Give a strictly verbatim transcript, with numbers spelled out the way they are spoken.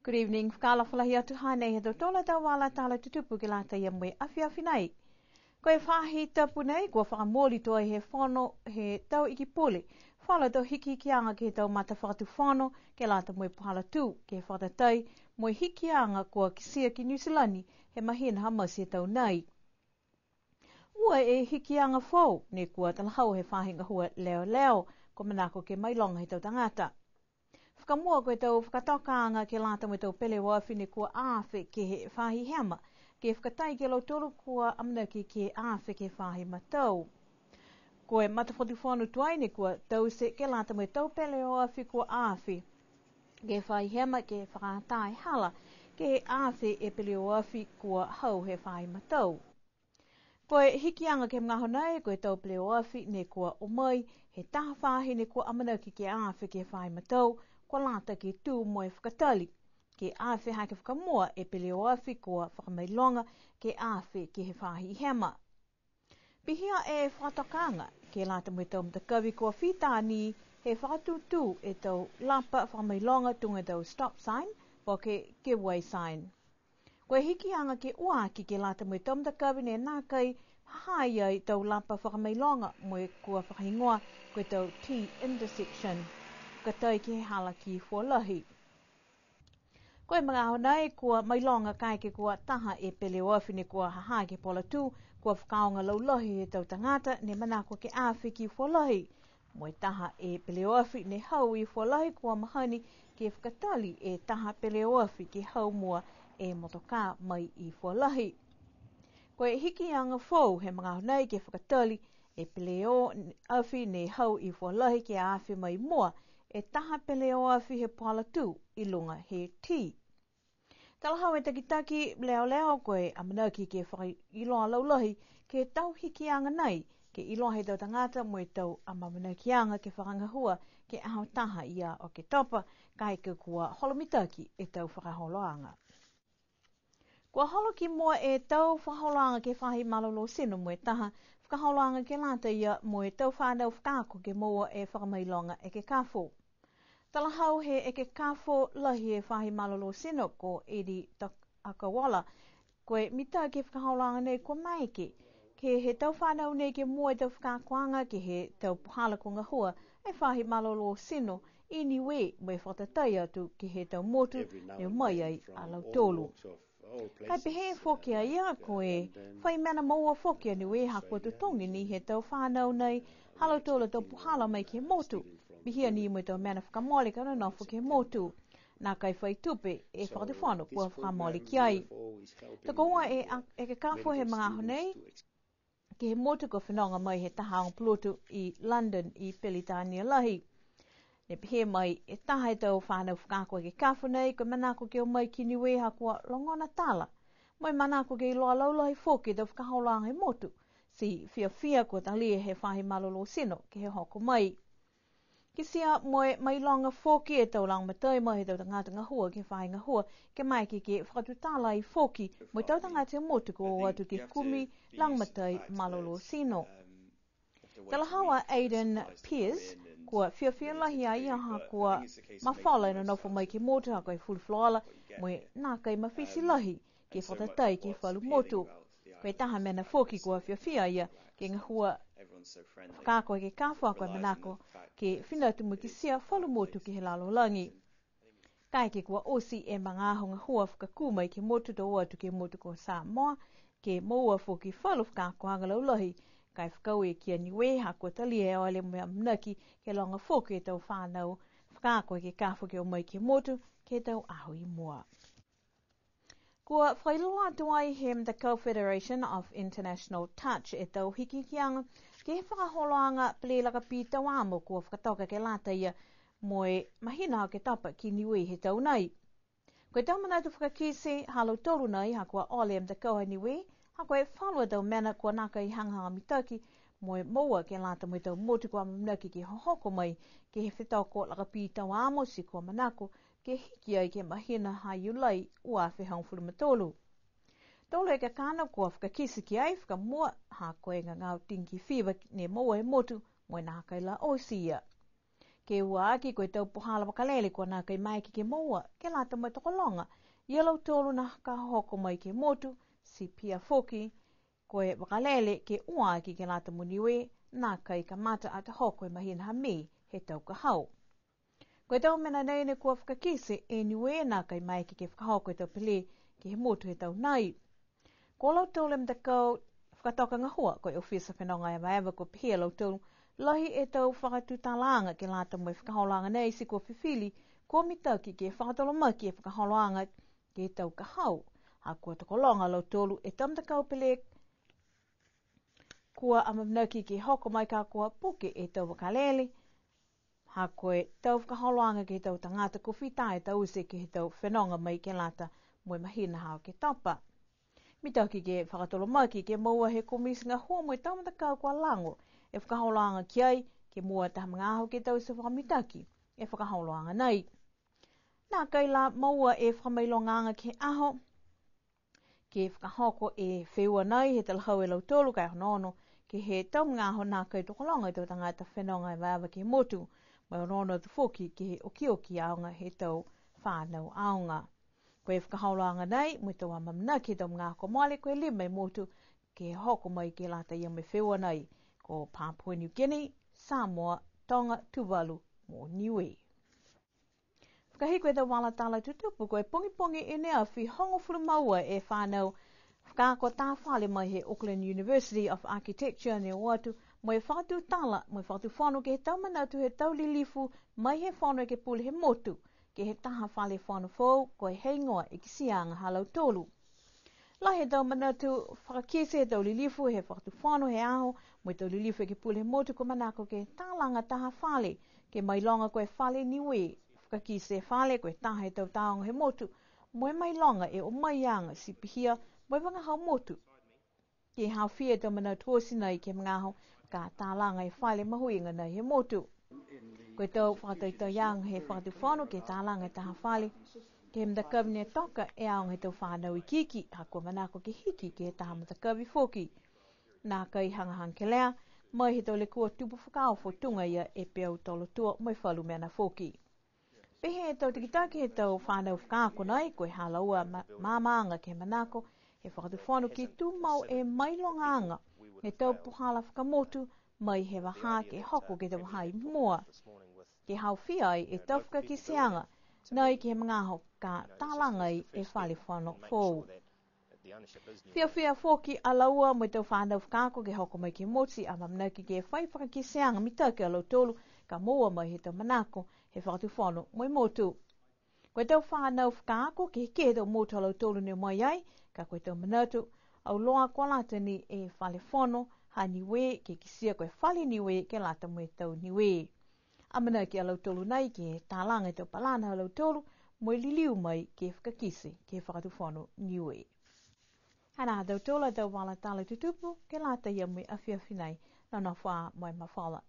Good evening, fakaalofa lahi atu, hanei e tau tala tau vala tala tutupu ke lata ia mo e afiafi nei. Ko e faahi tapu nei, kua fakamooli tuai he fono he tau ikipule falu tau hikihikiaga ke he tau matafakatufono ke lata mo e puhala tū, ke fakatatai mo e hikiaga kua kitia ki Niu Silani he mahina ha Mati he tau nei. Ua e hikiaga foou ne kua talahau he faahi gahua leoleo, kua manako ke mailoga he tau tagata. Fakamua ko e tau fakatokaaga ke lata mo e tau peleoafi ne kua afe ke he faahi hema, ke fakatai ki a lautolu kua amanaki ke afe ke he faahi matau. Ko e matafakatufono tuai ne kua taute ke lata mo e tau peleoafi kua afe ke he faahi hema, ke fakaatā e hala ke he afe e peleoafi kua hau he faahi matau. Ko e hikiaga ke he magaaho nei, ko e tau peleoafi ne kua o mai he taha faahi ne kua amanaki ke afe ke he faahi matau, kua lata ke tū mo e fakatali ke afe hake fakamua e peleoafi kua fakamailoga ke afe ke he faahi hema. Pihia e fakatokaaga ke lata mo e tau matakavi kua fita ni he fakatūtū e tau lapa fakamailoga tuga e tau stop sign, po ke give way sign. Ko e hikiaga ke ua aki ke lata mo e tau matakavi ne nākai ha ha i ai tau lapa fakamailoga mo e kua fakahigoa ko e tau T intersection. Fakatai ke he hala ki Fualahi. Ko e magaaho nei kua mailoga kaeke kua taha e peleoafi ne kua ha ha ke he puhala tū, kua fakaaoga laulahi he tau tagata ne manako ke afe ki Fualahi. Mo e taha e peleoafi ne hau i Fualahi, kua mahani ke fakatali e taha peleoafi ke hau mua e motokā mai i Fualahi. Ko e hikiaga foou he magaaho nei ke fakatali e peleoafi ne hau i Fualahi ke afe mai mua e taha peleoafi he puhala tū i luga he T. Talahau e takitaki leoleo ko e amanaki ke fakailoa laulahi ke he tau hikiaga nei, ke iloa he tau tagata mo e tau amaamanakiaga ke fakagahua ke he aho taha ia Oketopa, kaeke kua holo mitaki e tau fakaholoaga. Kua holo ki mua e tau fakaholoaga ke he faahi malolō tino mo e taha fakaholoaga ke lata ia mo e tau fanau fakaako ke moua e fakamailoga ekekafo. Talahau he ekekafo lahi he faahi malolō tino ko Eddie Tok-, Akauola. Ko e mitaki he fakaholoaga nei kua maeke ke he tau fanau nei ke moua e tau fakaakoaga ke he tau puhala kua gahua e faahi malolō tino i Niue mo e fakatatai atu ke he tau motu ne o mai ai a lautolu. Ka e pehē foki a ia, ko e fai mena moua foki a Niue ha kua totogi ni he tau fanau nei ha lautolu a tau puhala mai ke he motu. Pihia ni mo e tau mena fakamole ka nonofo ke he motu. Nākai fai tupe e fakatufono kua fakamole ki ai. Tokoua e a-, ekekafo he magaaho nei ke he motu kua fenoga mai he taha aoga pulotu i London i Peritania Lahi. Ne pehē mai e taha he tau fanau fakaako ekekafo nei, ko e manako ke o mai ki Niue ha kua logona tala. Mo e manako ke iloa laulahi foki e tau fakaholoaga he motu. Ti fiafia kua talia he faahi malolō tino ke he hoko mai. Kitia mo e mailoga foki e tau lagomatai mai he tau tagata gahua ke he faahi gahua, ke maeke ke fakatutala ai foki mo e tau tagata he motu kua o atu ke kumi lagomatai malolō tino. Talahau a Aidan Pierce, kua fiafia lahi a ia ha kua mafola e nonofo mai ke he motu ha ko e fulufuluola mo e nākai mafiti lahi ke fakatatai ke he falu motu. Ko e taha mena foki kua fiafia a ia ke gahua fakaako ekekafo ha ko e manako ke fina atu mo e kitia falu motu ke he lalolagi. Kaeke kua oti e magaaho gahua fakakū mai ke he motu to o atu ke he motu ko Samoa, ke moua foki falu fakaakoaga laulahi, ka e fakaaue ki a Niue ha kua talia e ole mo e amanaki ke loga foki e tau fanau fakaako ekekafo ke o mai ke he motu ke he tau aho i mua. Kua fakailoa atu ai he matakau Federation of International Touch e tau hikihikiaga ke he fakaholoaga pele lakapi tau amo kua fakatoka ke lata ia mo e mahina Oketopa ki Niue he tau nei. Ko e tau manatu fakakite ha lautolu nei ha kua ole e matakau ha Niue, ha ko e falu a tau mena kua nākai hagahaga mitaki mo e moua ke lata mo e tau motu kua amanaki ke hohoko mai ke he fetoko lakapi tau amo ti kua manako ke hiki ai ke he mahina ha Iulai ua afe hogofulu ma tolu. Tolu e kakano kua fakakite ki ai, fakamua ha ko e gagao dengue fever ne moua he motu mo e nākai la oti ia. Ke ua aki ko e tau puhala vakalele kua nākai maeke ke moua, ke lata mo e tokologa ia lautolu nā ka hoko mai ke he motu, ti pihia foki ko e vakalele ke ua aki ke lata mo Niue, nākai kamata atu hoko he mahina ha Me he tau ka hau. Ko e tau mena nei ne kua fakakite e Niue nākai maeke ke fakahoko e tau pele ke he motu he tau nei. Ko lautolu e matakau fakatoka gahua, ko e ofisa fenoga evaeva kua pehē a lautolu, lahi e tau fakatutalaaga ke lata mo e fakaholoaga nei ti kua fifili, kua mitaki ke fakatolomaki e fakaholoaga ke he tau ka hau. Ha kua tokologa a lautolu e tau matakau pele kua amaamanaki ke hoko mai ka kua puke e tau vakalele, ha ko e tau fakaholoaga ke he tau tagata kua fita e taute ke he tau fenoga mai ke lata mo e mahina ha Oketopa. Mitaki ke fakatolomaki ke moua he komiti gahua mo e tau matakau kua lago e fakaholoaga ki ai, ke moua taha magaaho ke taute fakamitaki e fakaholoaga nei. Nākai la moua e fakamailogaaga ke he aho ke fakahoko e feua nei he talahau e lautolu, ka e onoono ke he tau magaaho nākai tokologa e tau tagata fenoga evaeva ke he motu, mo e onoono atu foki ke he okioki aoga he tau fanau aoga. Ko e fakaholoaga nei, mo e tau amaamanaki he tau magaaho kua mole, ko e lima e motu ke hoko mai ke lata ia mo e feua nei, ko Papua New Guinea, Samoa, Toga, Tuvalu, mo Niue. Fakahiku e tau vala tala tutupu, ko e pogipogi i ne afi hogofulu ma ua e fanau fakaako tā fale mai he Auckland University of Architecture ne o atu mo e fakatutala, mo e fakatufono ke he tau manatu he tau lilifu mai he Fono Ekepule he motu, ke he taha fale fono foou, ko e heigoa e kitiaaga ha lautolu. Lahi e tau manatu fakakite he tau lilifu he fakatufono he aho, mo e tau lilifu ekepule he motu kua manako ke talaga taha fale, ke mailoga ko e fale Niue, fakakite e fale ko e taha he tau tāoga he motu, mo e mailoga e omaiaga ti pihia mo e vagahau motu. Ke haofia e tau manatu oti nei ke he magaaho ka talaga e fale mahuiga nei he motu. Ko e tau fakatautauaga he fakatufono ke talaga e taha fale ke he matakavi ne toka e aoga he tau fanau ikiiki, ha kua manako ke hiki ke he taha matakavi foki. Nākai hagahaga kelea, mai he tau lekua tupu fakaofo tuga ia e peau tolotua mo e falu mena foki. Pehē e tau takitaki he tau fanau fakaako nei, ko e ha laua ma-, maamaaga ke he manako he fakatufono ke tumau e mailogaaga he tau puhala fakamotu mai he vahā ke hoko ke he vahā i mua. Ke haofia ai e tau fakakiteaga nei ke he magaaho ka talaga ai e fale fono foou. Fiafia foki a laua mo e tau fanau fakaako ke hoko mai ke he motu, amaamanaki ke fai fakakiteaga mitaki a lautolu ka moua mai he tau manako he fakatufono mo e motu. Ko e tau fanau fakaako kehekehe he tau motu ha lautolu ne o mai ai, ka ko e tau manatu auloa kua lata ni e fale fono ha Niue, ke kitia ko e fale Niue ke lata mo e tau Niue. Amanaki a lautolu nei ke talaga e tau palana ha lautolu mo e liliu mai ke fakakite ke he fakatufono Niue. Hanā ha tautolu a tau vala tala tutupu ke lata ia mo e afiafi nei, nonofo ā mo e mafola.